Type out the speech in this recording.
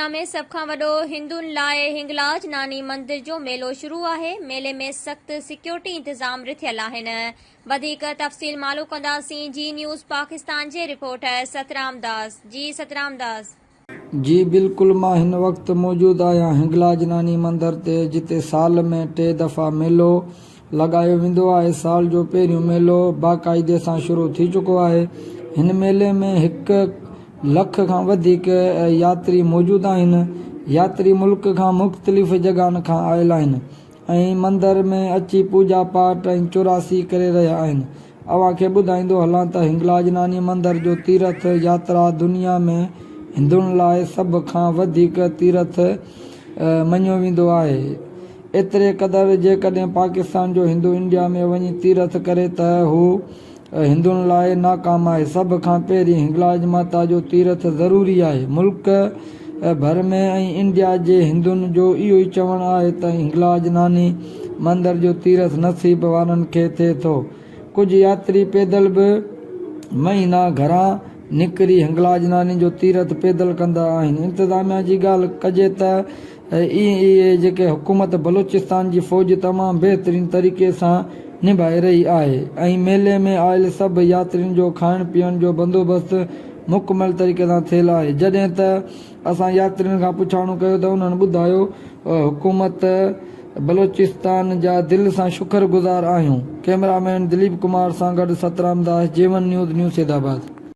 دنيا ۾ سڀ کان وڏو هندن لاء هنگلاج ناني مندر جو ميلو شروع آهي، ميلي ۾ سخت سيڪيورٽي انتظام رٿيل آهن. وڌيڪ تفصيل معلوم ڪنداسين جي نيوز پاڪستان جي رپورٽر سترام داس جي سترام داس. جي بلڪل مان هن وقت موجود آهيان هنگلاج ناني مندر تي جتي سال ۾ ٽي دفعا ميلو لڳايو ويندو آهي سال جو پهريون ميلو باقاعدي سان شروع ٿي چڪو آهي هن ميلي ۾ هڪ لک کان وڌيڪ ياتري موجود آهن ياتري ملڪ کان مختلف جڳهن کان آيل آهن ۽ مندر ۾ اچي پوڄا پاٽ ۽ چوراسي ڪري رهيا آهن اوهان کي ٻڌائيندو هلان ته هنگلاج ناني مندر جو تيرٿ ياترا دنيا ۾ هندن لاء سڀ کان وڌيڪ تيرٿ مڃيو ويندو آهي. ايتري قدر جيڪڏهن پاڪستان جو هندو انڊيا ۾ وڃي تيرٿ ڪري ته هو هندن لاء ناڪام آهي. سڀ کان پهرين هنگلاج ماتا جو تيرٿ ضروري آهي. ملڪ ڀر ۾ ۽ انڊيا جي هندن جو اهو ئي چوڻ آهي ته هنگلاج ناني مندر جو تيرٿ نصيب وارن کي ٿئي ٿو. ڪجهه ياتري پيدل به مهينا گهران نڪري هنگلاج ناني جو تيرٿ پيدل ڪندا آهن. انتظاميا جي ڳالهه ڪجي ته ايئن اهي جيڪي حڪومت بلوچستان جي فوج تمام بهترين طريقي سان نڀائي رهي آهي ۽ ميلي ۾ آيل سڀ ياترين جو کائڻ پيئڻ جو بندوبست مڪمل طريقي سان ٿيل آهي جڏهن ته اسان ياترين کان پڇاڻو ڪيو ته انهن ٻڌايو حڪومت بلوچستان جا دل سان شڪر گذار آهيون ڪئميرا مين دليپ ڪمار سان گڏ سترام داس جيون نيوز نيو سيد آباد.